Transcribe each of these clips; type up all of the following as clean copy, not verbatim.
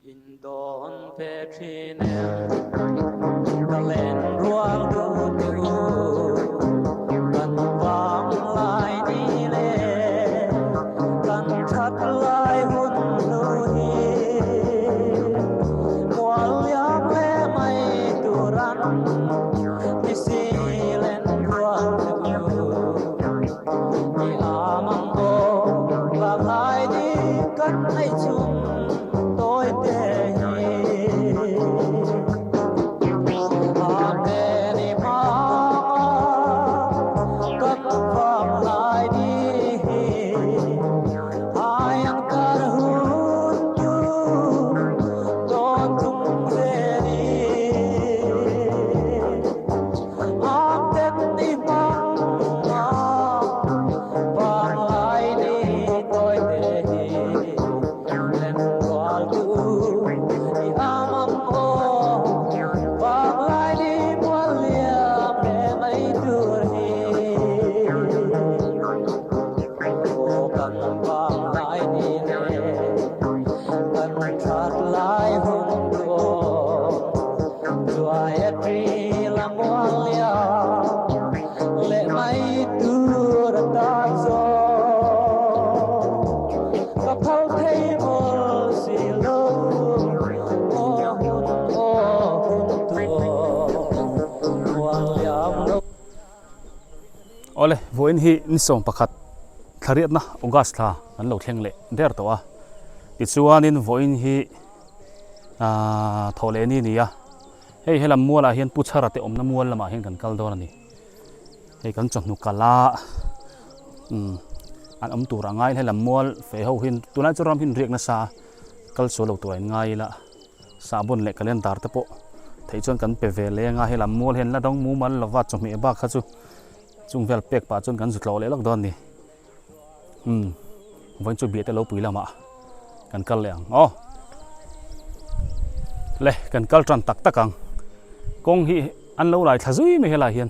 In dawn ve thin em? Ka len rual duh te u, kan vang lai ni le, kan that lai hun hnu hi. Mual liam le mai turan ni si len rual te u. I am ang aw, vang lai ni kan nei chung. Awle, vawiin hi ni 11 thlariatna August thla kan lo thleng leh der tawh a. Tichuanin vawiin hi ahh thawh leh ni a ni a. Hei helam mualah hian Pu Chhara te awmna mual lamah hian kan kal dawn a ni. Hei kan chawhnu kala umm an awm tur a ngai helam mual feh ho hi tunlai chu ram hi an riak nasa a kal sual lo tur a in ngai ila sahbawn leh calendar te pawh theih chuan kan pe ve leng a helam mual hian la dang mumal lova chawhmeh bak kha chu chung vel pek pah chuan kan zu tlawh leh lawk dawn a ni umm vawiin chu biate lo pui lamah kan kal leh ang aw le kan kal tan tak tak ang kawng hi an lo lai thla zui mai helai hian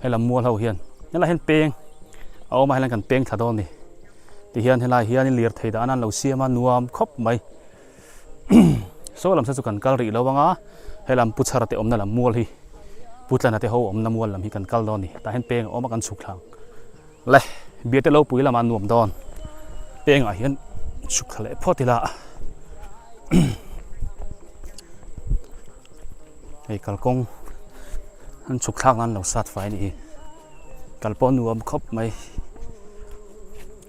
helam mual ho hian helai hian peng a awm a helai kan peng thla dawn a ni tihian helai hian lirthei dan an lo siam a nuam khawp mai saw lam saw chu kan kal rih lo ang a helam pu chhara te awmna lam mual hi pu tlana te ho awmna mual lam hi kan kal dawn a ni tah hian peng a awm a kan chhuk thla ang. Le, biate lo pui lamah nuam dawn. Pengah hian chhuk thla leh phawt ila. Hei kalkawng an chhuk thlak nan lo sat fai a nih hi. Kal pawh nuam khawp mai.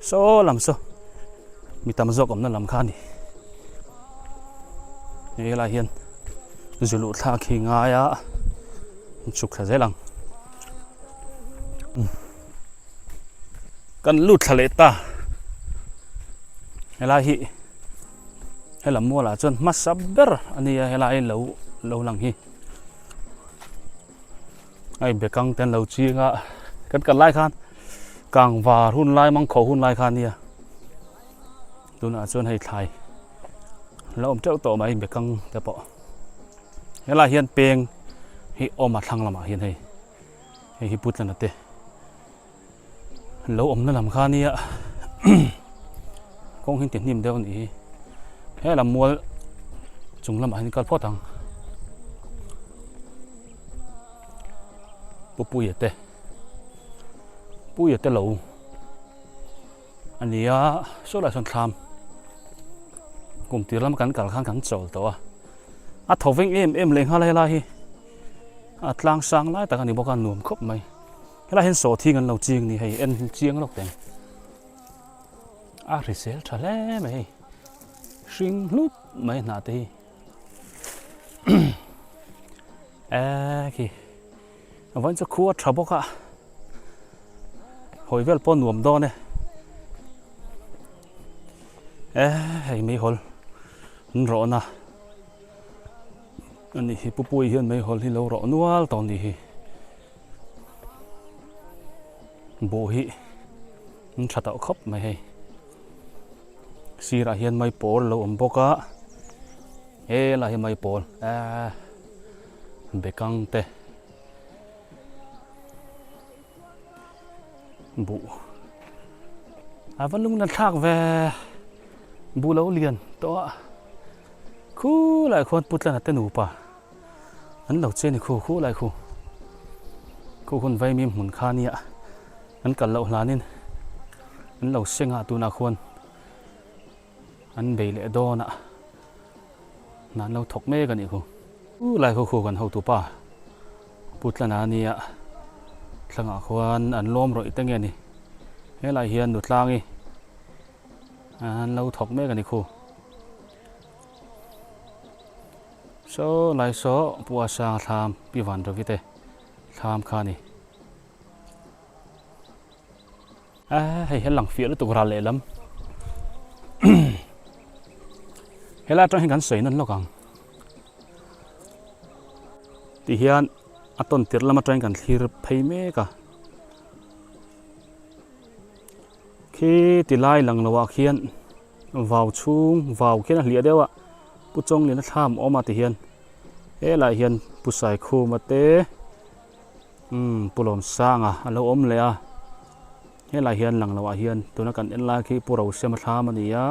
Saw lam saw mi tam zawk awmna lam kha a ni. Hei helai hian zu luh thlak hi ngai a chhuk thla zel ang. Kan lut thla leh ta helai hi helam mualah chuan hmasa ber a nia helai lo lo lang hi hei bekang te an lo ching a kan kal lai khan kangvar hun lai mangkhawh hun lai kha a nia tunah chuan hei thlai la awm teuh tawh mai bekang te pawh helai hian peng hi awm a thlang lamah hian hei. Hei hi Putlana te lo awmna lam kha ania kawng hi tihnim deuh a nih hi he lam mual chung lamah hian kal phawt ang Pu Puia te Puia te lo a ni a saw lai sawn thlam kum tir lama kan kal khan kan chawl tawh a a tho veng em em leh nghal a helai hi. A tlang sang lai tak a ni bawk a nuam khawp mai helai hian sawhthing an lo ching ni hei en chiang lawk teng a hrisel tha hle mai hei hring hlup mai hnah te hi e khi vawiin chu khua tha bawk a hawi vel pawh nuam dawn e e hei meihawl an rawhna. Ani hi pu pui hian meihawl hi lo rawh nual tawh ni hi buh hi an tha tawh khawp mai hei sirah hian maipawl lo awm bawk a helai hi maipawl eee bekang te buh a va lung la thlak ve buh lo lian tawh a. Khulaiah khuan Putlana te nupa an lo che a ni khu khulai khu khu hun vaimim hmun kha nia an kal loh hlanin an lo seng a tunah khuan an bei leh dawn a hna an lo thawk mek a nih khu. Khulai khu khu kan hotupa Putlana nia thlangah khuan an lawm rawih te nge ni helaiah hian nutlangi an lo thawk mek a ni khu. Saw lai saw Pu Asanga thlam Pi Vanravi te thlam kha a ni. A hei hian lang fiah lutuk ral lehlam helai atang hian kan sawi nawn lawk ang tihian a tawn tirh lam atangin kan thlir phei mek a. Khi ti lai lang loh ah khian vau chhung vau khian a hliah deuh a pu chawngliana thlam a awm a ti hian helaiah hian pu saikhuma te umm pu lawmsanga a lo awm leh a helaiah hian lang loh ah hian tuna kan en lai khi pu rosema thlam a ni a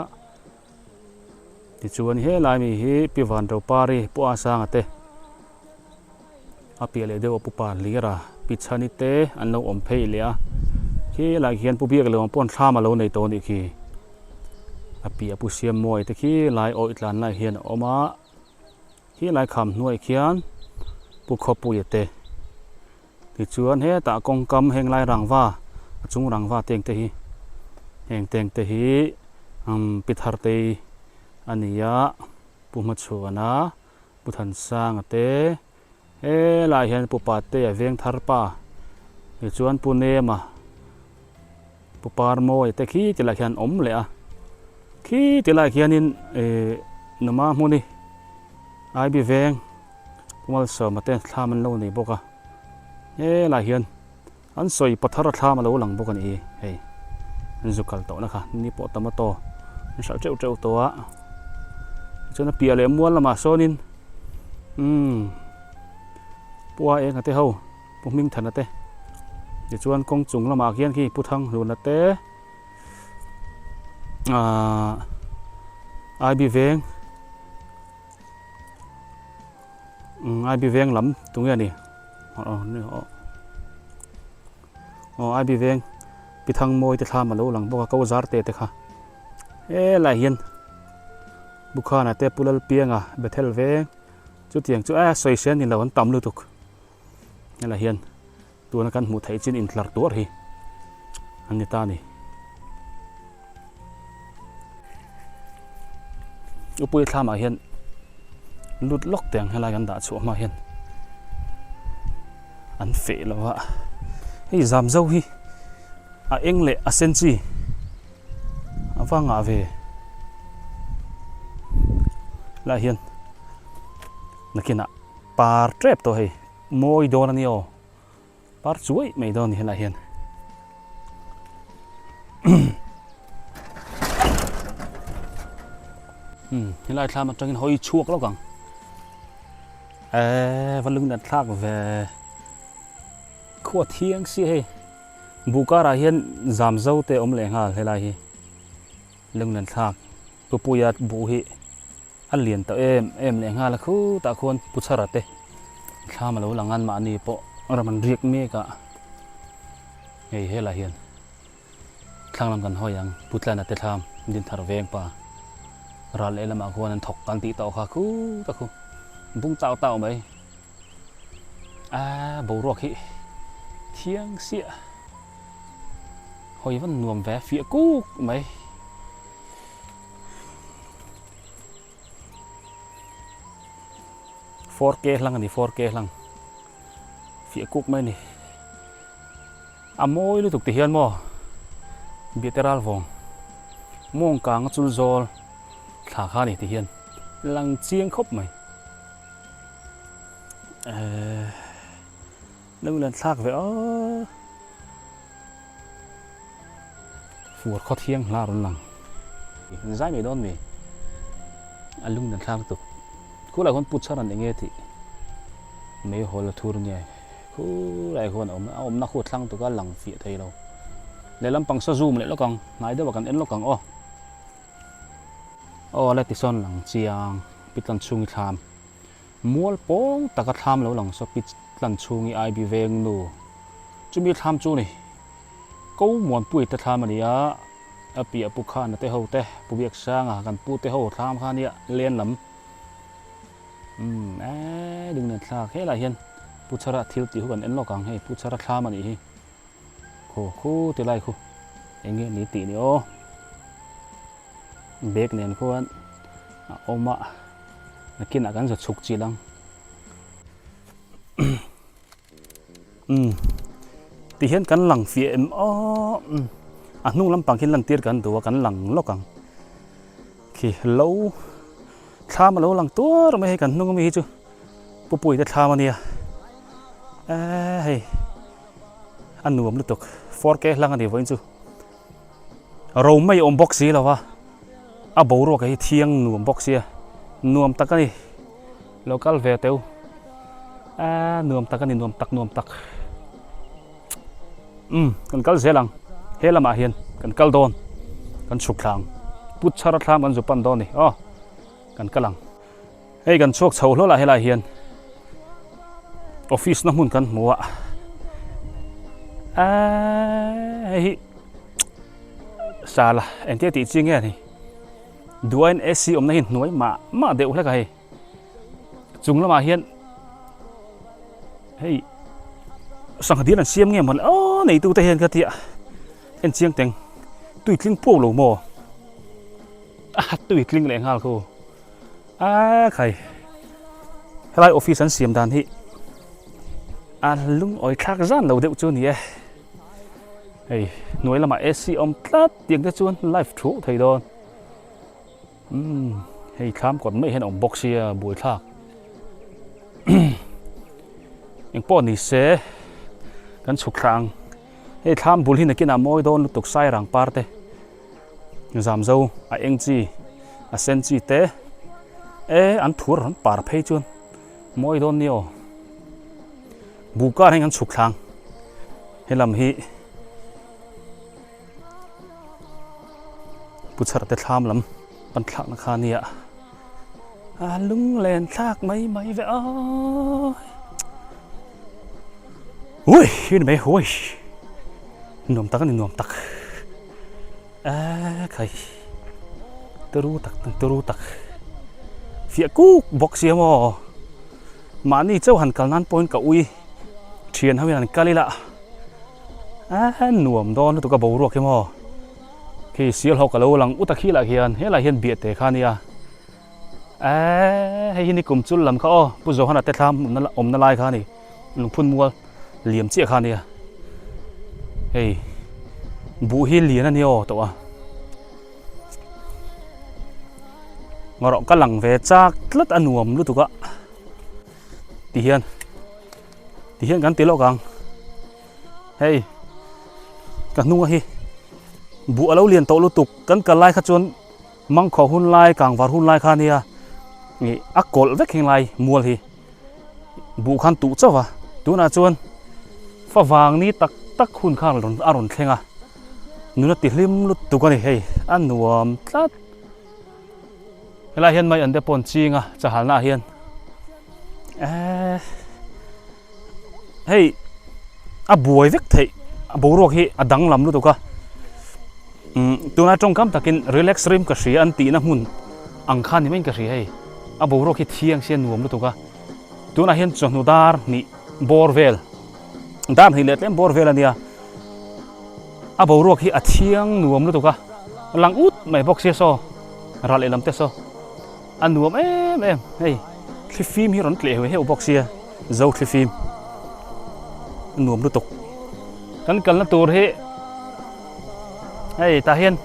tichuan helai mi hi pi vanropari pu asanga te. A piah leh deuh a pu pa hlir a, pi chhani te an lo awm phei leh a, khi lai khian pu biak leh awm pawh an thlam a lo nei tawh a nih khi. A piah pu siam mawi te khi lai awih tlan lai hian a awm a, khi lai kham hnuai khian pu khawpuia te tichuan hetah kawngkam heng lai rangva a chung rangva teng te hi heng teng te hi umm pi thartei a ni a, pu hmachhuana. Pu Thansanga te helaiah hian Pu Patea veng thar pa tichuan Pu Nema Pu Parmawia te khi ti lai khian an awm leh a khi ti lai khianin ihh numa hmuni Aibi veng Pu Malsawma te thlam an lo nei bawk a helaiah hian. An sawi pathar a thlam a lo lang bawk a ni hei an zu kal tawhna kha ni pawh tomato an hralh teuh teuh tawh a tichuan a piah leh mual lamah sawnin umm pua enga te ho pu hmingthana te tichuan kawng chung lamah khian khi pu thanghluna te ahh I_B veng Umm I_B veng lam tunge a ni aw I_B veng pi thang mawi te thlam a lo lang bawk a ko zar te te kha helaiah hian Bukhana te Pu Lalpianga Bethel veng chutiang chu a sawi hriat ni lo an tam lutuk helaiah hian tuna kan hmuh theih chin intlar tuar hi an ni ta a ni. Upui thlamah hian lut lawk teh ang helai kan dah chhuah hma hian an feh lo a hei zam zo hi a eng leh a sen chi a va ngah ve lah hian nakinah par tep tawh hei mawi dawn a ni aw. Par chuai mai dawn a ni helaiah hian. Umm helai thlam atangin hawi chhuak lawk ang. Eee va lung nat thlak ve. Khua thiang si hei. Buh karah hian zam zo te awm leh nghal helai hi. Lung nat thlak. Pupuia buh hi. A lian tawh em em leh nghal a khutah khuan Pu Chhara te thlam a lo lang a mahni pawh ram an riak mek a hei helaiah hian thlang lam kan hawi ang Pu Tlana te thlam Dinthar veng pa ral lehlamah khuan an thawk an tih tawh kha khutah khu bung tau tau mai a boruak hi thiang siah hawi van nuam ve fiah kuk mai. 4K hlang a ni 4K hlang fiah kuk mai a ni a mawi lutuk ti hian maw biate ral vawng mawng kang a chul zawl thla kha a ni ti hian lang chiang khawp mai ehh lo lan thlak ve aw. Fur khaw thiang hla rawn lang. An zai mai dawn mi? A lung dan thlak lutuk. Khulai khuan put chhar an enge tih meihawl a thur nge khulai khuan a awm a awmna khu a thlang tuk a lang fiah thei lo. Lehlam pang saw zoom leh lawk ang hnai deuh ah kan en lawk ang aw. Aw la tisawn lang chiang. Pitlan chhungi thlam mual pawng taka thlam lo lang saw Pitlan chhungi IB veng nu chumi thlam chu ni ko Muanpui te thlam a ni a, a piah Pu Khana te ho te Pu Biaksanga kan pu te ho thlam kha nia len lam umm eee ding nen thlak helaiah hian Pu Chhara thil tih hu kan en lawk ang hei Pu Chhara thlam a nih hi. Khu khu ti lai khu eng nge ni tih ni aw bag nen khuan a awm a nakinah kan za chhuk chilh ang umm ti hian kan lang fiah em aw umm a hnung lampang khi lan tir kan duh a kan lang lawk ang khi lo thlam a lo lang tuar mai hei kan hnung ami hi chu pu pui te thlam a nia eee hei. A nuam lutuk 4K hlang a ni vawiin chu ro mai awm bawk si lo va a boruak hi thiang nuam bawk sia nuam tak a ni lo kal ve teu a nuam tak a ni nuam tak nuam tak um kan kal zel ang he lamah hian kan kal dawn kan chhuk thlang put chhar a thlam kan zu pan dawn a ni aw kan kal ang. Hei kan chhuak chho hlawlh ah helai hian office na hmun kan hmu a eeee hei hi sala engtia tih chi nge ni duain AC awmna hi hnuai mah mah deuh hlek a hei chung lamah hian hei sangha dil an siam nge maw le aw neitu te hian ka tia en chiang teng tui tling puau lo maw a tui tling leh nghal khu. A khai helai office an siam dan hi a lungawi thlak zan lo deuh chu ni e hei hnuai lamah AC awm tlat tiang te chuan live thu thei dawn umm hei thlam kawt mai hian a awm bawk sia buai thlak engpawh ni se kan chhuk thla ang hei thlam bul hi nakinah mawi dawn lutuk sairang par te. Zamzo a eng chi a sen chi te e an thur an par phei chuan mawi dawn ni aw buh kar hian kan chhuk thlang helam hi pu chhar te thlam lam pan thlak na kha nia a lunglen thlak mai mai ve a ui hi ni mai ui nuam tak a ni nuam tak. Eee khai turu tak turu tak fiah kuk bawk sia maw mahni chauh han kal nan pawhin ka ui thian ho hian an kal ila eee nuam dawn lutuk a boruak hi maw khi sial ho ka lo lang ut a khi lah hian helai hian biah te kha a nia eee hei hi ni kum chul lam kha aw pu Johana te thlam awmna lai kha a ni. Lungphun mual liam chiah kha a nia hei buh hi lian a ni aw tawh a ngarawh ka lang ve chak tlat a nuam lutuk a ti hian ti hian kan ti lawk ang hei ka hnunga hi buh a lo lian tawh lutuk kan kal lai kha chuan mangkhawh hun lai kangvar hun lai kha a nia ih a kawlh vek henglai mual hi. Buh khan tuh chauh a, tunah chuan favang ni tak tak hun kha a rawn thleng a, nuna ti hlim lutuk a ni hei, a nuam tlat. Helai hian mai an te pawh an ching a, chahalna ah hian eee hei a buai vek theih, a boruak hi a danglam lutuk a, umm tuna tawngkam takin relax rim ka hria an tihna hmun ang kha ni maiin ka hria hei. A boruak hi thiang sia nuam lutuk a, tunah hian chawhnu dar hnih bawr vel, dar hnih leh tlem bawr vel a nia, a boruak hi a thiang nuam lutuk a, lang ut mai bawk sia saw, ral lehlam te saw, a nuam em em hei thlifim hi rawn tleh heuh heuh bawk sia, zo thlifim a nuam lutuk. Kan kalna tur hi hei tah hian.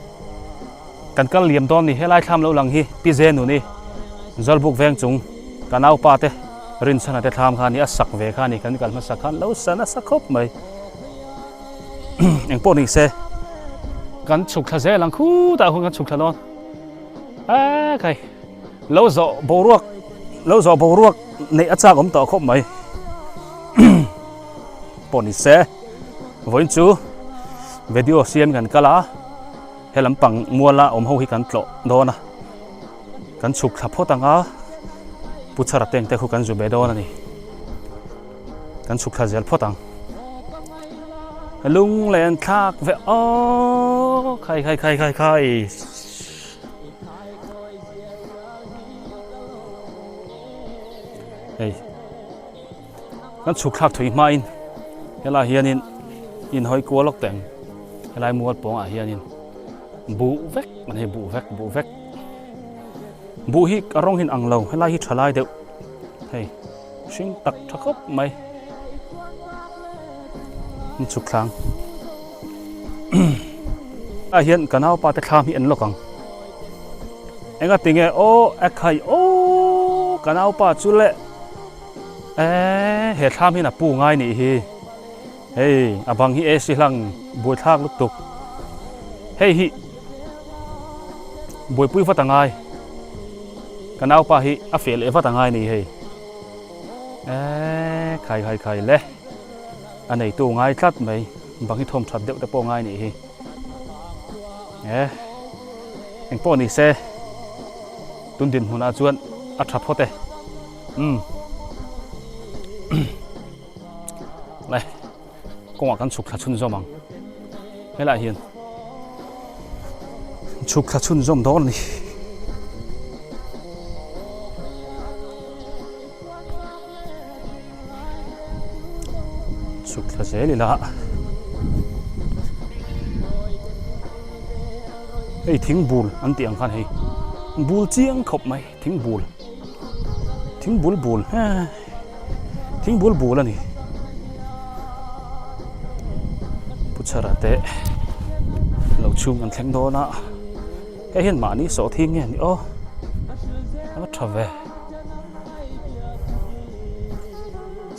Kan kal liam dawn ni, helai thlam lo lang hi Pi Zenu ni Zawlbuk veng chung ka naupa te Rinchhana te thlam kha ni a sak ve kha ni kan kal hmasa khan lo sa nasa khawp mai. Engpawh ni se kan chhuk thla zel ang khutah khuan kan chhuk thla dawn. Eee khai lo zawh boruak lo zawh boruak neih a chak awm tawh khawp mai. Pawh ni se vawiin chu video siam kan kal a. He lampang muala awm ho hi kan tlawh dawn a, kan chhuk thla phawt ang a. Pu Chhara teng te khu kan zu be dawn a ni. Kan chhuk thla zel phawt ang. Lung len thlak ve aw khai khai khai khai khai. Hei kan chhuk thlak thui hmain helai hianin inhawi kual lawk teng helai mual pawngah hianin buh vek an hei buh vek buh vek buh hi a rawng hin ang lo helai hi tha lai deuh hei hring tak tha khawp mai an chhuk thlang ah hian ka naupa te thlam hi an lawk ang enga tinge aw a khai aw ka naupa chu le e he thlam hian a pu ngai nih hi hei a bang hi AC hlang buaithlak lutuk hei hi buaipui vat a ngai ka naupa hi a feh leh vat a ngai nih hei e khai khai khai le a neitu ngai tlat mai bang hi thawm that deuh te pawh ngai nih hi e eng pawh ni se tun dinhmunah chuan a tha phawt e umm le kawngah kan chhuk thla chhunzawm ang helaiah hian chhuk thla chhunzawm dawn a ni. Chhuk thla zel ila hei thing bul an tih ang khan hei bul chiang khawp mai thing bul thing bul bul he thing bul bul a ni pu chhara te lo chhung an thleng dawn a hei hian mahni sawh thing nge ni aw a tha ve.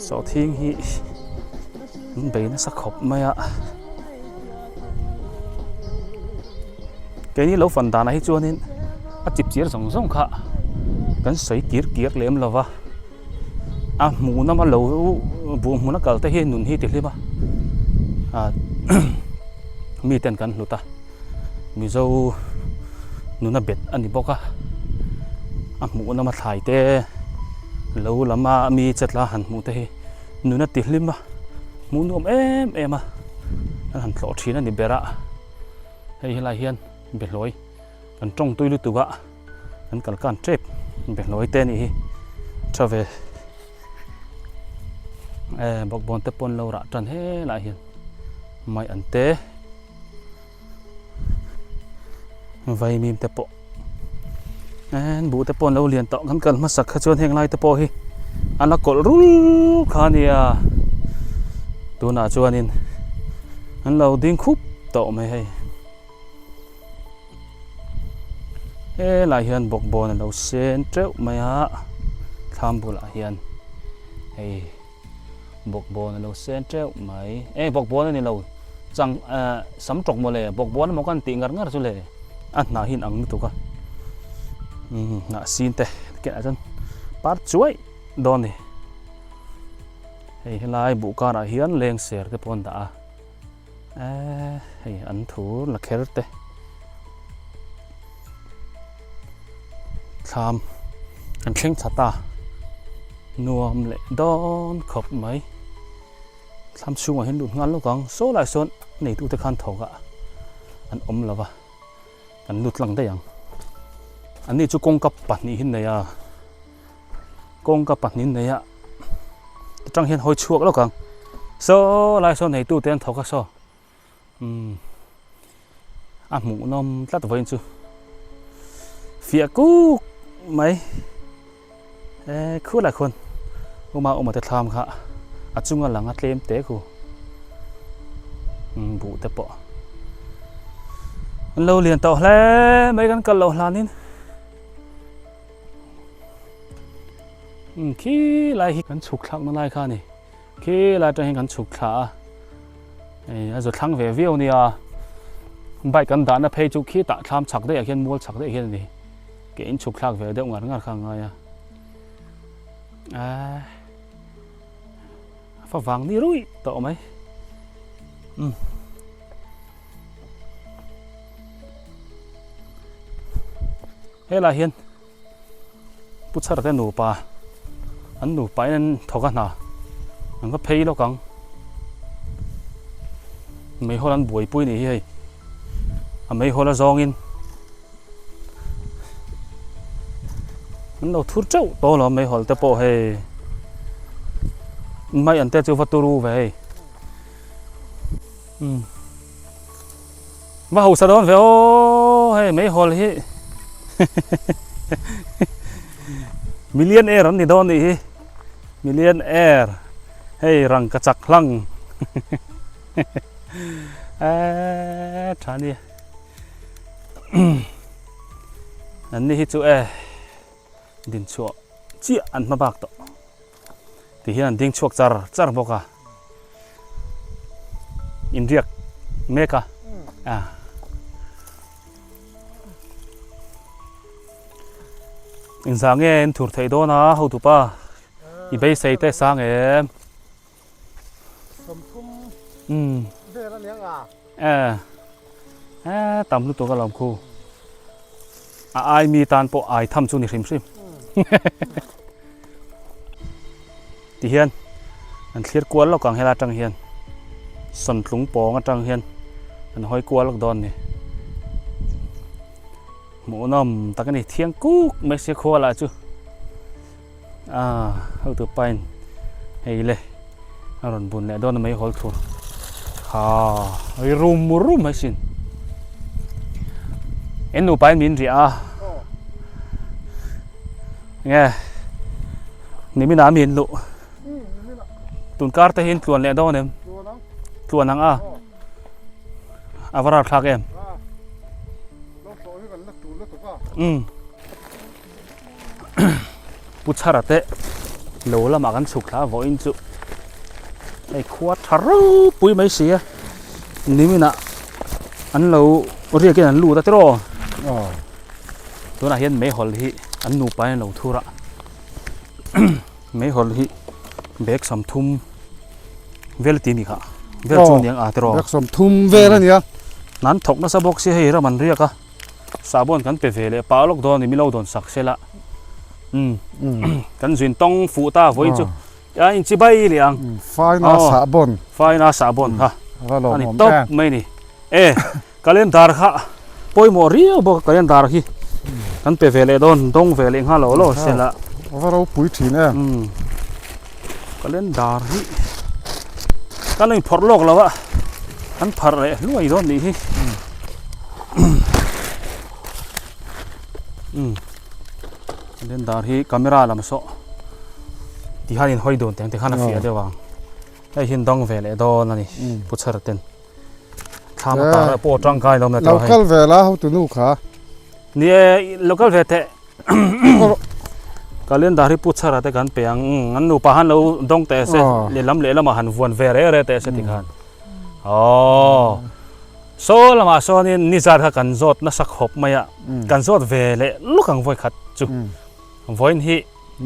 Sawhthing hi an bei nasa khawp mai a keini lo fan danah hi chuanin a chip chiar zawng zawng kha kan sawi kir kir lem lo va a hmuh nama lo buh hmuna kal te hi nun hi ti hlim a ah miten kan hlut a. Mizo nuna bet a ni bawk a, a hmuh lama thlai te lo lama mi chetla han hmuh te hi nuna ti hlim a, hmuh nuam em em a, an han tlawh thin a ni ber a, hei helai hian behlawi kan tawng tui lutuk a, kan kal kan tep behlawi te a nih hi tha ve e bawkbawn te pawn lo rah tan helai hian mai an te. Vaimim te pawh en buh te pawh an lo lian tawh kan kal hmasak kha chuan heng lai te pawh hi an la kawlh rul kha a nia tunah chuanin an lo ding khup tawh mai hei helai hian bawkbawn a lo sen teuh mai a thlam bulah hian hei. Bawkbawn a lo sen teuh mai. E bawkbawn a ni lo. Chang eh sam tawk mawle bawkbawn emaw kan tih ngar ngar chu le a hnah hi an ang lutuk a. Umm hnah sin te kenah chuan par chuai dawn a ni. Hei helai buh karah hian leng ser te pawh an dah a. Eh hei an thur la kher te. Thlam an thleng tha ta nuam leh dawn khawp mai thlam chhungah hian lut nghal lawk ang saw lai sawn neitu te khan thawk ah an awm lo va kan lut tlang daih ang an ni chu kawngka pahnih hi an nei a kawngka pahnih an nei a atang hian hawi chhuak lawk ang saw lai sawn neitu te an thawk a saw. Umm a hmuhnawm tlat vawiin chu fiah kuk mai e khulai khuan uma awma te thlam kha a chunga lang a tlem te khu umm buh te pawh an lo lian tawh hle mai kan kal loh hlanin umm khi lai hi kan chhuk thlakna lai kha a ni. Khi lai atang hian kan chhuk thla a, hei a zawthlang ve viau nia, bike kan dahna phei chu khitah thlam chhak daih ah khian mual chhak daih hian a ni, ke in chhuk thlak ve deuh ngar ngar kha a ngai a, aaa a fa vang ni ruih tawh mai umm. Helai hian Pu Chharte nupa. An nupa in an thawk a hna an va phei lawk ang. Meihawl an buaipui ni hi hei a meihawl a zawngin an lo thur teuh tawh alawm meihawl te pawh hei mai an te chu va turu ve hei umm va hausa dawn ve aw hei meihawl hi millionaire an ni dawn nih hi millionaire hei rangkachak hlang eee tha nia an ni hi chu e din chhuah chiah an hma bak tawh ti hian an ding chhuak char char bawk a inriak mek a a inzah nge in thur theih dawn a hotupa i beisei te sang em. Sawmthum vel a nia nga. Eh eh tam lutuk alawm khu. A ai mi tan pawh ai tham chu ni hrim hrim. Ti hian an thlir kual lawk ang helai atang hian sawntlung pawng atang hian an hawi kual lawk dawn ni. Hmuhnawm tak a ni thiang kuk mai sia khua lah chu. Ah hotu pain hei le a rawn bun leh dawn a mai hawl thur ha ri rum rum mai sin en nupa in min riah a nge nimin ah min luh tun kar te hi in tluan leh dawn em tluan ang a a va rap thlak em umm. Pu Chhara te lo lamah kan chhuk thla a vawiin chu hei khua tha ropui mai si a niminah an lo riakin an lut a tiraw tunah hian meihawl hi an nupa in an lo thur a meihawl hi bag sawmthum vel a ti a ni kha vel chu aniang a tiraw bag sawmthum vel a nia an thawk nasa bawk sia hei ram an riak a. Sahbawn kan pe ve leh pah lawk dawn a ni, milo dawn sak se la. Umm kan zin tawng fuh ta vawiin chu a inchi bai leh ang. Faina sahbawn. Faina sahbawn kha a ni tawp mai a ni. E calendar kha pawimawh riau bawk a calendar hi kan pe ve leh dawn dawng ve leh nghal lo lo se la. A va ropui thin em. Calendar hi kan lo inphawrh lawk lo a an pharh leh hluai dawn nih hi umm calendar hi camera lam saw ti khan in hawi dun teng te khan a fiah deuh ang hei hi an dawng ve leh dawn a ni pu chhar ten thlam a tar pawh tangkai lo na lo kal ve la hotu nu kha ni e lo kal ve teh Calendar hi pu chhara te kan pe ang an nupa han lo dawng teh se lehlam lehlamah han vuan ve reh reh teh se tikhan aw saw lamah sawnin nizat kha kan zawt nasa khawp mai a kan zawt ve leh lawk ang vawi khat chu vawiin hi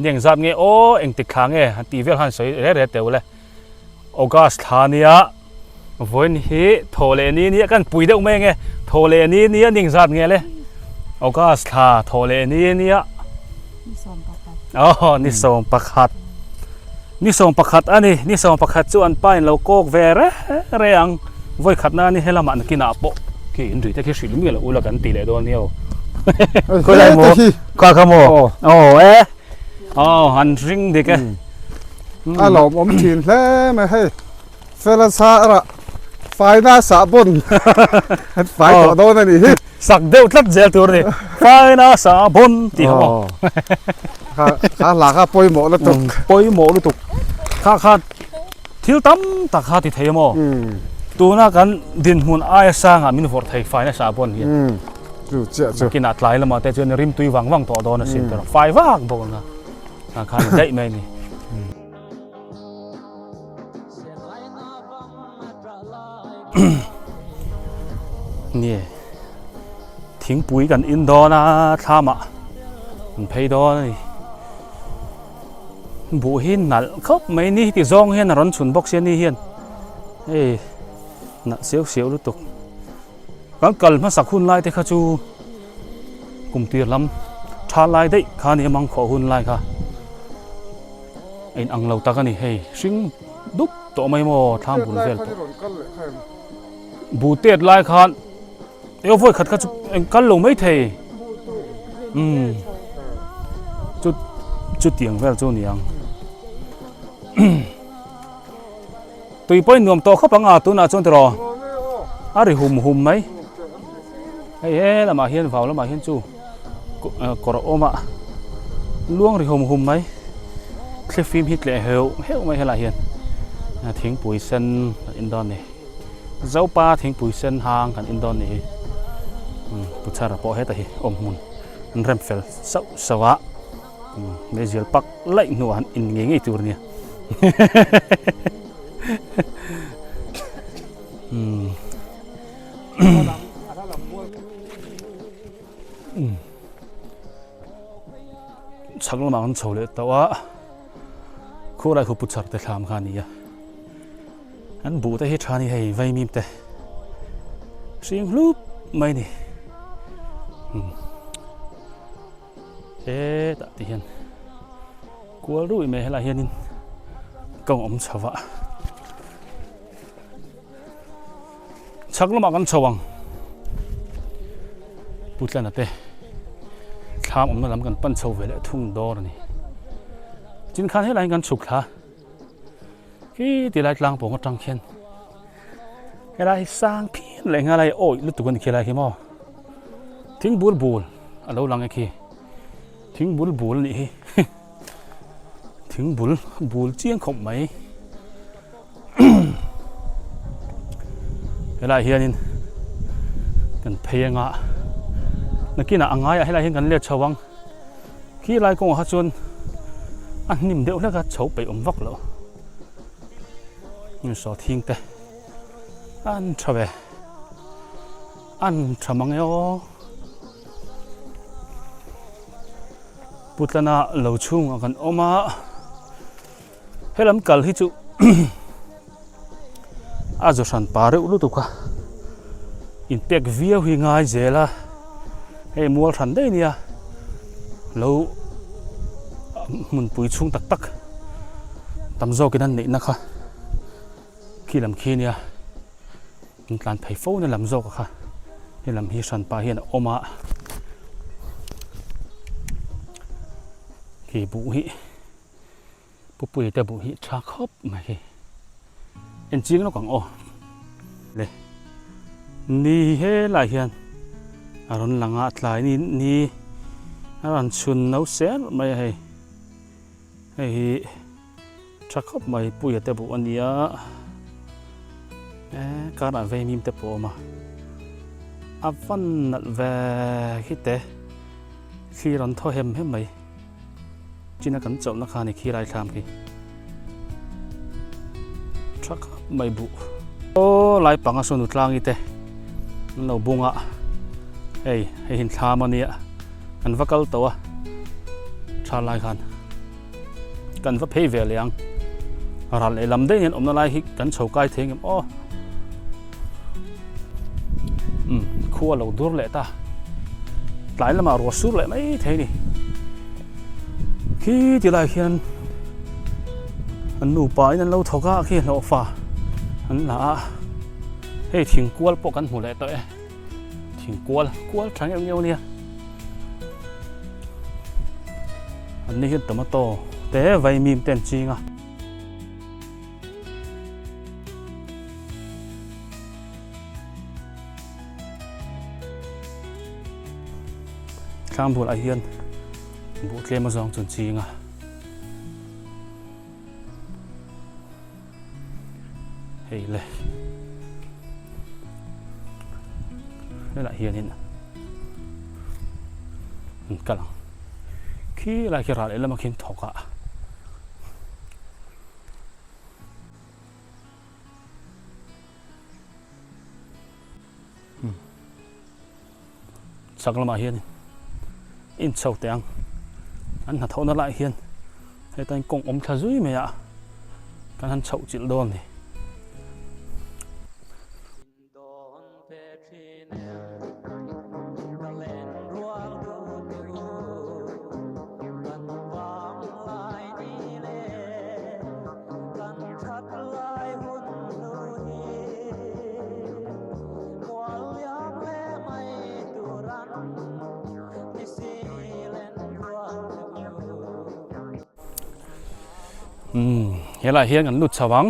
ni engzat nge aw engtik thla nge han tih vel khan sawi reh reh teh ule August thla nia Vawiin hi thaw leh ni nia kan pui deuh mai ange thaw leh ni nia ning zat nge le August thla thaw leh ni nia oh ni 11 ni 11 ani ni 11 chu an pa in lo kawk ve re re ang vawi khat na ni helamah nakinah pawh khi in ri te khi hrilh miah loh ula kan ti leh dawn nia khawi lai maw kha kha maw aw e aw an ring dik e a lawmawm thin hle mai hei. Fela sa rah faina sahbawn an fai tawh dawn a nih hi. Sak deuh tlat zel tur a ni. Faina sahbawn tih kha maw. Kha kha hla kha pawimawh lutuk. Pawimawh lutuk. Kha kha thil tam tak kha ti thei a maw. Tuna kan dinhmun aia sangah min vawrh thei faina sahbawn hian. Chu chiah chu. Nakinah tlai lamah te chuan rimtui vang vang tawh dawn asin tawrh. Fai vak bawk ang a. Kha ni daih mai a ni. Nie thingpui kan in dawn a thlamah an phei dawn a ni buh hi nalh khawp mai ni ti zawng hian a rawn chhun bawk sia ni hian hei nalh siau siau lutuk kan kal hmasak hun lai te kha chu kum tir lam tha lai daih kha a ni a mangkhawh hun lai kha. A in ang lo tak a ni hei hring dup tawh mai maw thlam bul vel pawh. Bu tet lai khan eo vawi khat kha chu eng kal lo mai thei umm chu chutiang vel chu ni ang tui pawhin nuam tawh khawp ang a tunah chuan tiraw a ri hum hum mai hei he lamah hian vau lamah hian chu kawr a awm a luang ri hum hum mai thlifim hi tleh heuh heuh mai helaiah hian thingpui sen a in dawn a ni. Zopa thingpui sen hang kan in dawn nih hi Pu Chhara pawh heta hi awm hmun an rem fel sauh sauh a meizial pak laih hnuah han in ngei ngei tur a nia chhak lamah kan chho leh tawh a khulai khu Pu Chhar te thlam kha a ni a. An buh te hi tha ni hei vaimim te hring hlup mai ni hetah te hian kual rui mai helaiah hianin kawng awm chho a chhak lamah kan chho ang Putlana te thlam awmna lam kan pan chho ve leh thung dawn a ni tin khan helaiah hian kan chhuk thla. Khi ti lai tlang pawng atang khian helai hi sang phian leh nghal a hei awih lutuk a ni khi lai khi maw thing bul bul a lo lang e khi thing bul bul a nih hi thing bul bul chiang khawp mai helaiah hianin kan phei anga nakinah a ngaiah helaiah hian kan let chho ang. Khi lai kawngah kha chuan a hnim deuh hlek a chho peih awm vak loh saw thing te an tha ve an tha mang e aw Putlana lo chhungah kan awm a helam kal hi chu a zu hran pa reuh lutuk a inpek viau hi ngai zel a hei mual hran daih ania lo hmunpui chhung tak tak tam zawkin an neihna kha khi lam khi ania an tlan phei fo na lam zawk kha helam hi hran pah hian a awm a khi buh hi. Pupui te buh hi tha khawp mai hi en chiang lawk ang aw le ni helai hian a rawn lang a tlai ni ni a rawn chhun no ser mai a hei hei hi tha khawp mai puia te buh a nia eh karah veimim te pawh a awm a a van nalh ve khi te thli rawn thaw hem hem mai. China kan chawlhna kha ni khi lai thlam khi tha khawp mai buh aw lai panga saw nu tlangi te an lo bung a hei hei hin thlam a nia kan va kal tawh a tha lai khan kan va phei ve leh ang ral leh lam daih hian awmna lai hi kan chho kai thei ngem aw umm khua lo dur leh ta tlai lamah ruah sur leh mai thei a ni khi ti lai khian an nupa in an lo thawk a khi hlawhfa an la a hei thingkual pawh kan hmu leh tawh e thingkual kual tha ngeuh ngeuh a nia an ni hian tomato te vaimim te an ching a. Tlang bulah hian buh tlem azawng chu an ching a. Hei le. Helaiah hianin an kal ang. Khi lai khi ral lehlamah khian thawk a. Chak lamah hian in chho teh ang an hnathawhna laiah hian heta in kawng awm thla zui mai a kan han chhoh chilh dawn a ni. Umm helaiah hian kan lut chho ang.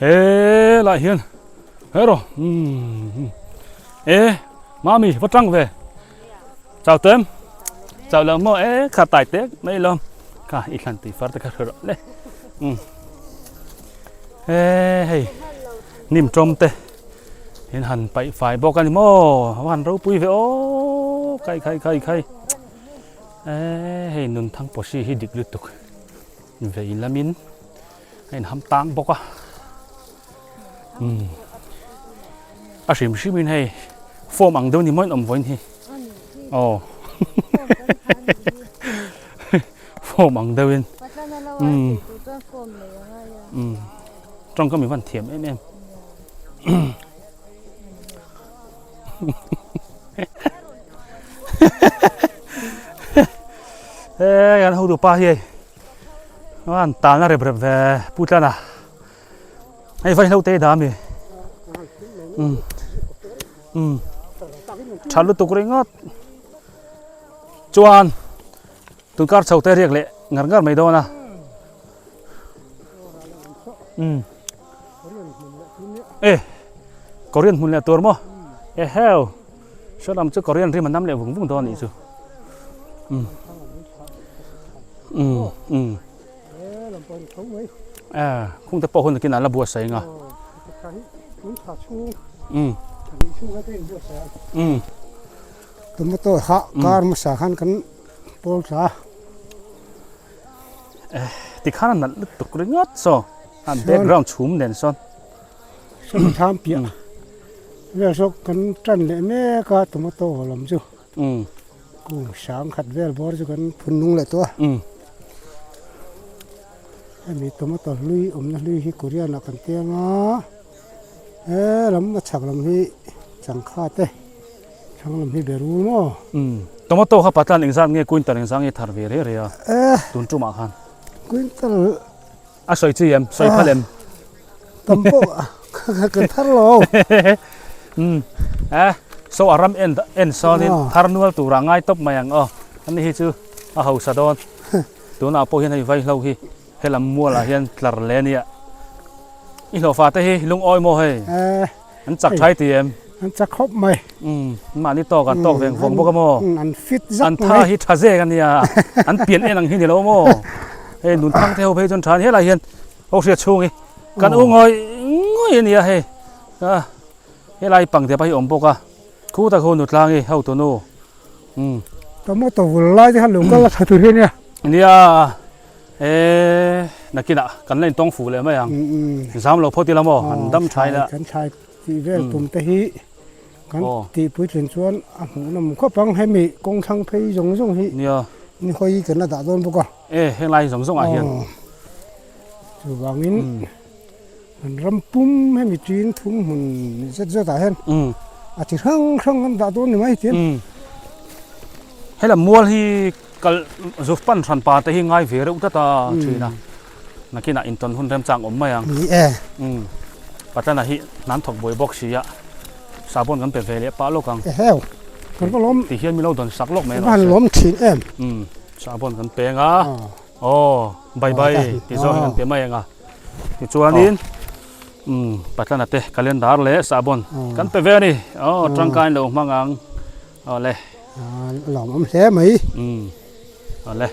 Helaiah hian hero umm e mami va tang ve chau tem chau lo maw e kha tai tek mai lo kha i thlan tui far te kha hre rawh le umm e hei hnim tawm te in han paih fai bawk a ni maw a han ropui ve aw khai khai khai khai e hei nunthang pawhsi hi dik lutuk. Vei lamin a inham tang bawk a umm a hrim hrim in hei form ang deuh ni maw in awm vawiin hi aw form ang deuh in umm umm tawngkam i van thiam em em He kan hotu pa hi hei an talna rep rep ve pu tlan a hei vai hlo te dah ami um um tha lutuk ringawt chuan tunkar chho te riak leh ngar ngar mai dawn a um e Korean hmun leh tur maw e heu saw lam chu Korean rim a nam leh vung vung dawn a nih chu um um um e khung te pawh hun nakin ah la buatsaih ang a um um Tomato hah kar hmasa khan kan pawl thla. Tikhan a nalh lutuk ringawt saw a background chhum nen sawn. Sawn tham piah vel saw kan tan leh mek a tomato lam chu kung sang khat vel bawr chu kan phun nung leh tawh a. Hemi tomato hlui awmna hlui hi Korean ah kan tiang a he lam a chhak lam hi changkha te. Thlang lam hi be rul maw? Umm. Tomato kha patlan engzat nge quintal engzat nge thar ve reh reh a tun tumah khan? Quintal A sawi chi em? Sawi phal em? Tam pawh kan thar lo. Umm. Eh so a ram en en sawnin thar nual turah ngai tawp mai ang aw. Ani hi chu a hausa dawn. Tunah pawh hian hei vaihlo hi helam mualah hian tlar leh a nia. I hlawhfa te hi lungawi maw hei? An chak thai ti em? An chak khawp mai. Umm, mahni tawk an tawk veng vawng bawk a maw? An fit zak mai. An tha hi tha zek a nia, an pian en ang hi ni lo maw? Hei nun thang te ho phei chuan tha a ni helai hian ho hriat chhung hi kan u ngawi ngawi a nia hei a helai pang te pawh hi awm bawk a khu tak ho nutlang hi hotu nu umm. Tomato vul lai te kha lo kal a tha tur hi a nia. Nia. E nakinah kan la intawng fuh leh mai ang. Zam lo phawt ila maw? An dam tha ila. Kan thlai tih vel tum te hi kan tih puitlin chuan a hmuhnawm khawp ang. Hemi kawng thlang phei zawng zawng hi ni hawi kan la dah dawn bawk a. E heng lai zawng zawng ah hian. Chuvangin kan ram pum hemi tin thum hmun zet zet ah hian a chi hrang hrang kan dah dawn ni mai tin. Hela mual hi Kal zuf pan hran pa te hi ngai ve reuh tlat a thin a, nakinah intawn hun remchang awm mai ang. Ni e. Umm, Patlana hi hnan thawk buai bawk si a, sahbawn kan pe ve leh pah lawk ang. Eheu, kan va lawm. Ti hian mi lo dawn sak lawk mai rawh se. Kan va han lawm thin em. Umm, sahbawn kan peng a, aw, bye bye ti zawng hi kan pe mai ang a. Tichuanin, umm, Patlana te calendar leh sahbawn kan pe ve a ni. Aw, tangkain lo hmang ang. Awle. A lawmawm hle mai. Umm. Awle.